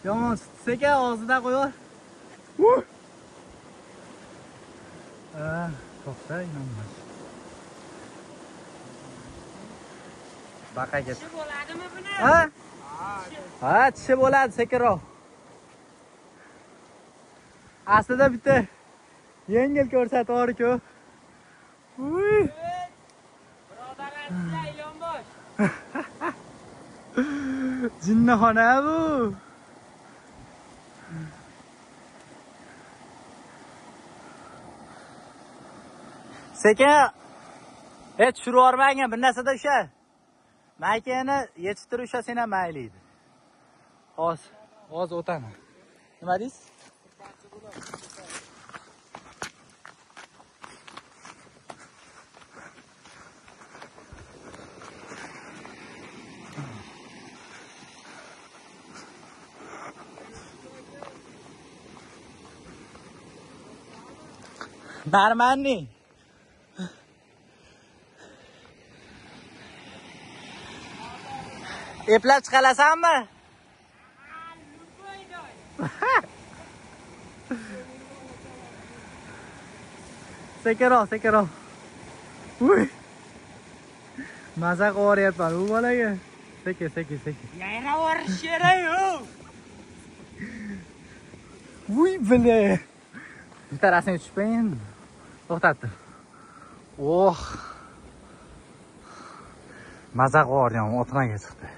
Yomon sekin og'zidan qo'yar. To'xta, inonmas. Baqaga. Tishi bo'ladimi buni? Ha? Ha, tishi bo'ladi sekinroq. Aslida bitta yengil ko'rsatib yuborku. Uy. Birodarlar, sizlar ilonbosh. Jinnixona bu. Sekin hech tushirib yubormagin, bir narsada usha. Maykani yetishtirib usha, sen ham mayli edi. Hozir o'taman. Nima deysiz? Нормальный. Eplab chiqalasanmi? Sekinroq, sekinroq. Uy. Maza qilib yuboryapman u bolaga. Sekin, sekin, sekin. Yayrab yuborish kerak-ku. Uy, bile. Bitta rasmga tushib endi. To'xtatdi. Oh. Maza qilib yuborgan, otxonaga chiqdi.